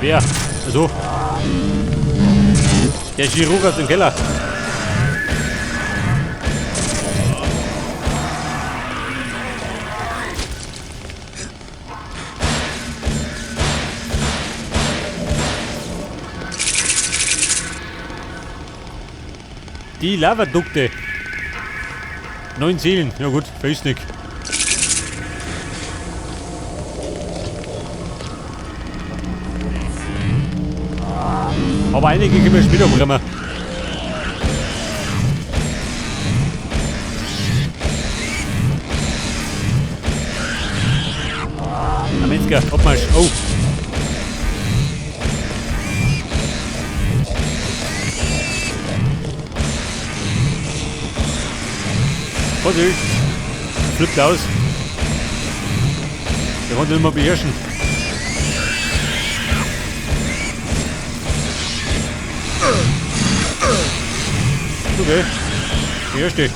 Wer? Also. Der Chirurg aus dem Keller. Die Lavadukte. 9 Seelen. Ja gut, vergiss nicht. Aber einige können wir später umbringen. Am Metzger, Abmarsch. Oh. Vorsicht! Flippt aus. Der konnte immer beherrschen. Okay. Beherrsch dich.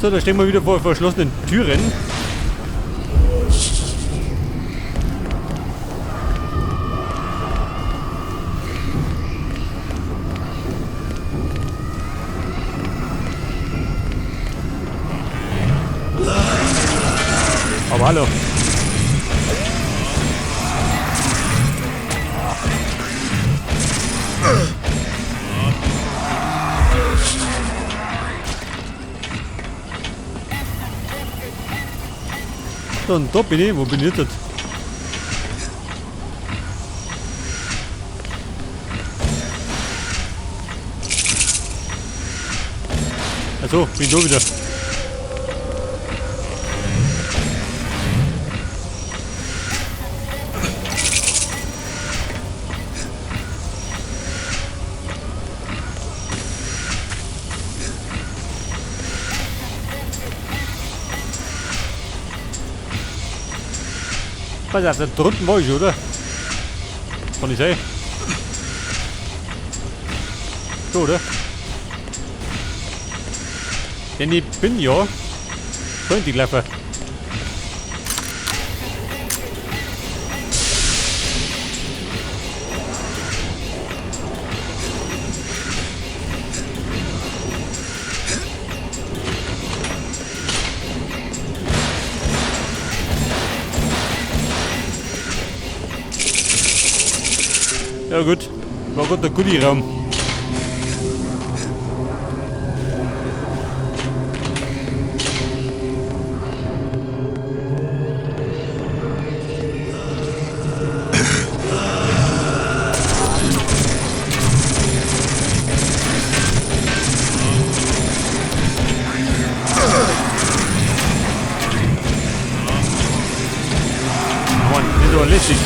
So, da stehen wir wieder vor verschlossenen Türen. Aber hallo. So, und da bin ich. Wo bin ich jetzt? Also, bin da wieder. Pass auf, da drunten war ich, oder? Kann ich sein? So, oder? Denn ich bin ja da gelaufen. Ja gut, war gut der Goodie-Raum. Mann, nicht so lässig.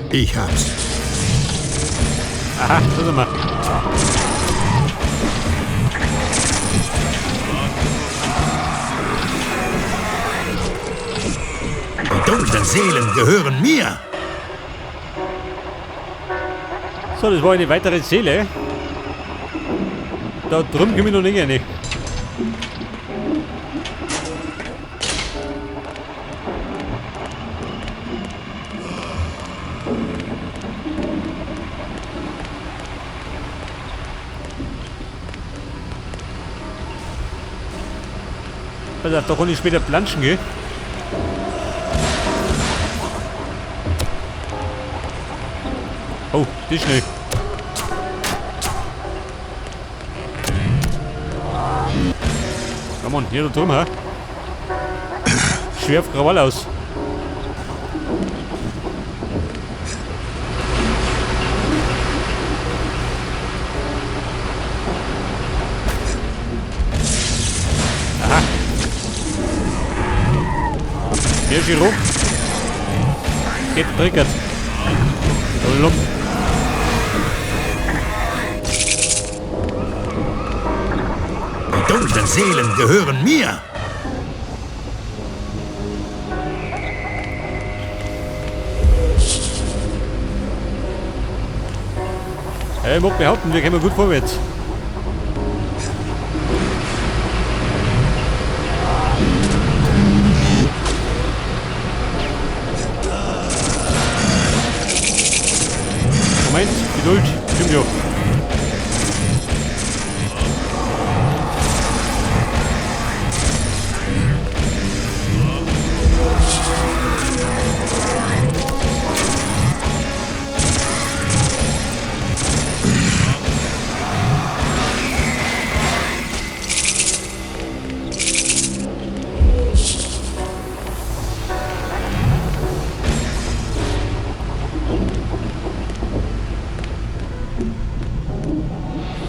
Ich hab's. Aha, da sind wir. Die dunklen Seelen gehören mir. So, das war eine weitere Seele. Da drüben komme ich noch nicht rein. Pass auf, da kann ich später planschen gehen. Oh, die schnell. Komm on, hier da drüben, hä? Schwer auf Krawall aus. Aha. Der Chirurg geht triggert. Lump. Die dunklen Seelen gehören mir. Ja, ich mag behaupten, wir kommen gut vorwärts. Moment, Geduld, stimmt ja.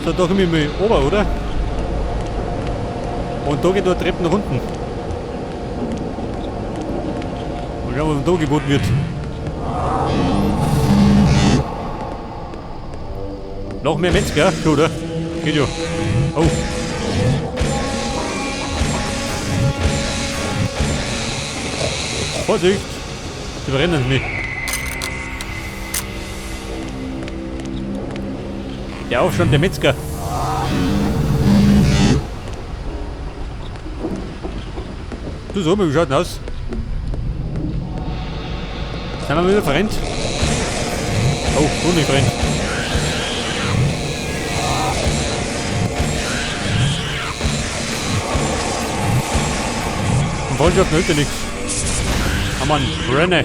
So, da komme ich mal runter, oder? Und da geht noch Treppen nach unten. Mal schauen, was da geboten wird. Noch mehr Metzger, oder? Geht ja. Oh. Vorsicht! Sie überrennen mich. Der Aufstand der Metzger. Du so, wie schaut denn aus? Sind wir wieder verrennt? Oh, nicht verrennt. Und Freundschaft hilft ja nichts. Ah Mann, brenne.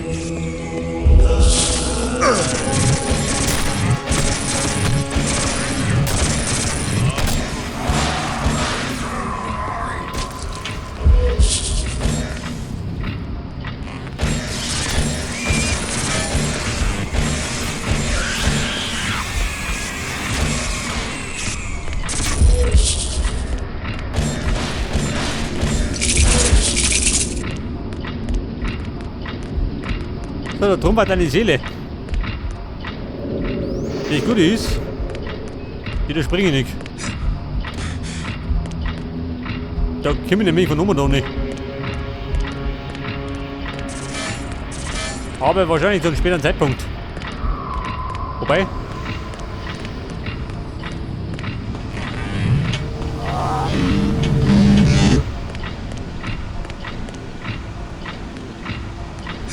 So, da drum war deine Seele. Die gut ist, die da springe ich nicht. Da komme ich nämlich von oben noch nicht. Aber wahrscheinlich zu einem späteren Zeitpunkt. Wobei.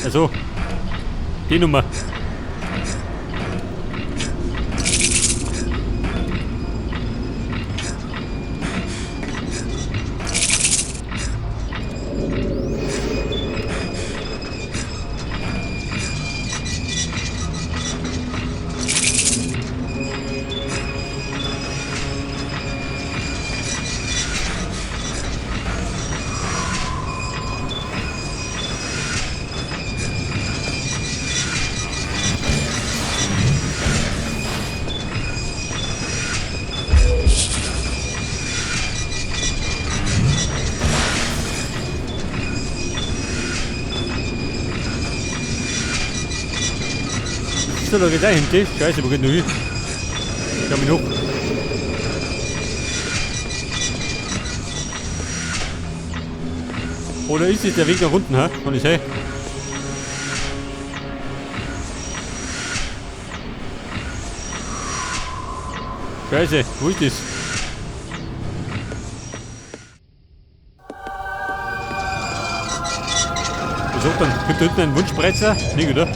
Also, die Nummer. So, da geht's auch hinten. Scheiße, wo geht denn hin? Schau mich noch. Oder ist es der Weg nach unten, hä? Kann ich sein? Scheiße, wo ist das? Was sagt dann? Gibt da hinten einen Wunschspreizer? Nicht, oder?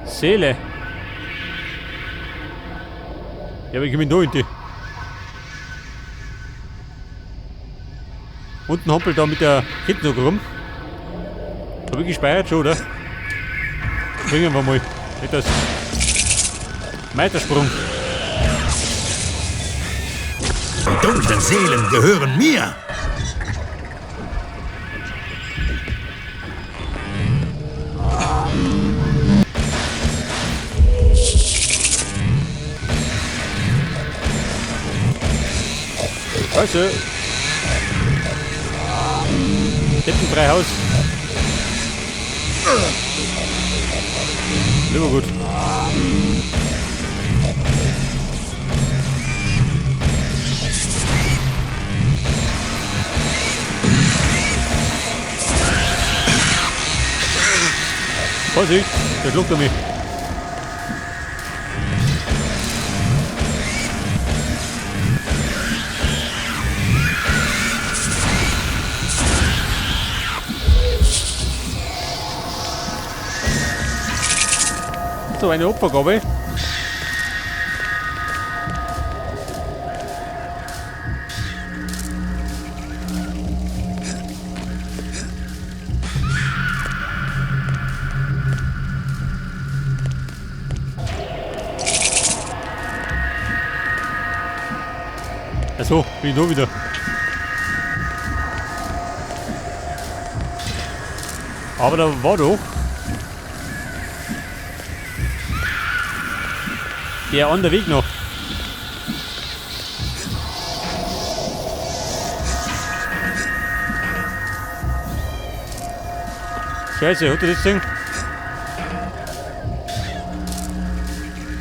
Seele. Ja, wie komme ich da hin? Die? Unten hampelt da mit der Kette noch rum. Hab ich gespeichert schon, oder? Springen wir mal. Etwas. Meitersprung. Die dunklen Seelen gehören mir. Scheiße. Hinten Haus. Immer gut. Vorsicht, der schluckt er mich. So, eine Opfergabe. Achso, bin ich da wieder. Aber da war doch der andere Weg noch. Scheiße, hat er das Ding?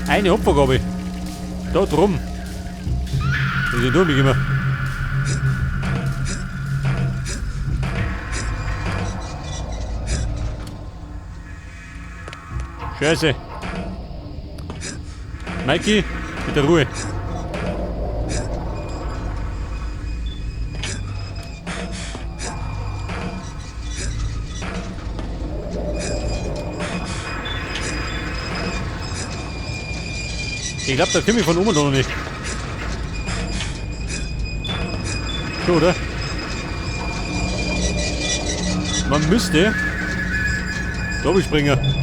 Eine Opfergabe. Da drum. Da sind durch immer. Scheiße. Mikey, bitte Ruhe. Ich glaube, da komme ich von oben noch nicht. So, oder? Man müsste da springen.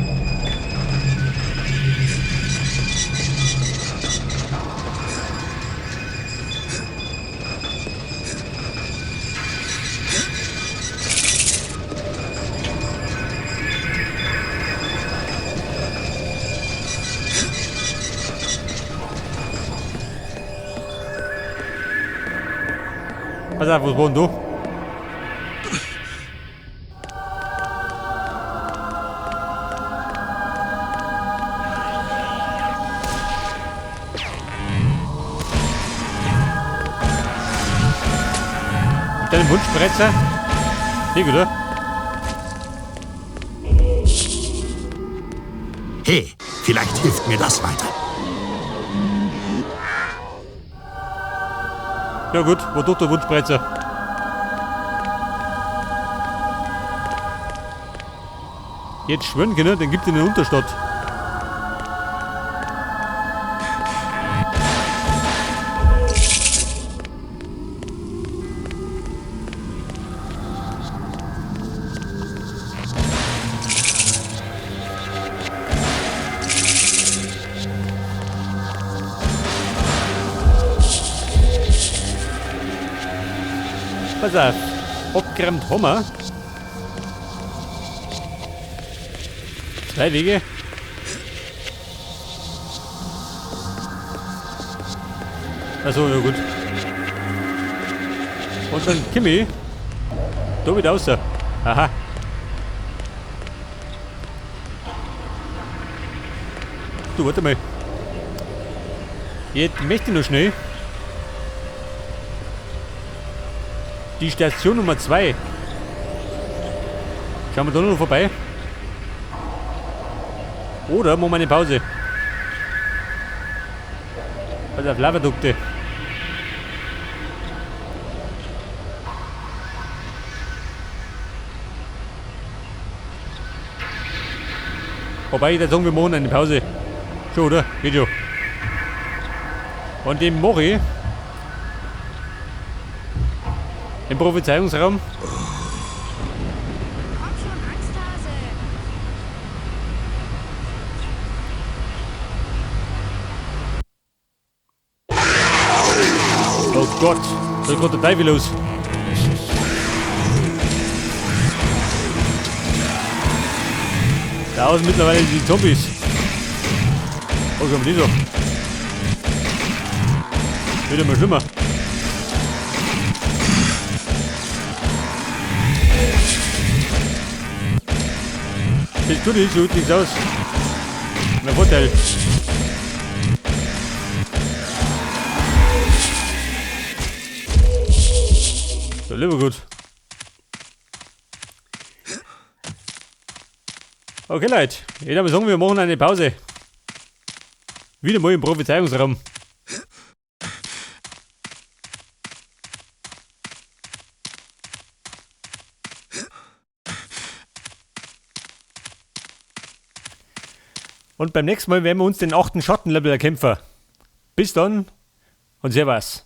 Pass auf, was war denn da? Mit deinem Wunschspreizer? Sehr gut, oder? Hey, vielleicht hilft mir das weiter. Ja gut, wo tut der Wunschspreizer? Jetzt schwören können, dann gibt es in der Unterstadt. Pass auf, abgeräumt haben wir. Zwei Wege. Achso, ja gut. Und dann komm ich da wieder raus. Aha. Du, warte mal. Jetzt möchte ich noch schnell die Station Nummer 2. Schauen wir da noch vorbei. Oder machen wir eine Pause. Pass auf, Lavadukte. Wobei, ich würde sagen, wir machen eine Pause. Schon, oder? Geht schon. Und den mache ich im Prophezeiungsraum. Komm schon, Angsthase! Oh Gott, da ist gerade der Teufel los. Da außen mittlerweile die Zombies. Oh, schon die so. Wird immer schlimmer. Das tut nicht, schaut nichts aus. Mein Vorteil. So, lieber gut. Okay, Leute. Ich würde sagen, wir machen eine Pause. Wieder mal im Prophezeiungsraum. Und beim nächsten Mal werden wir uns den 8. Schattenlevel erkämpfen. Bis dann und Servus.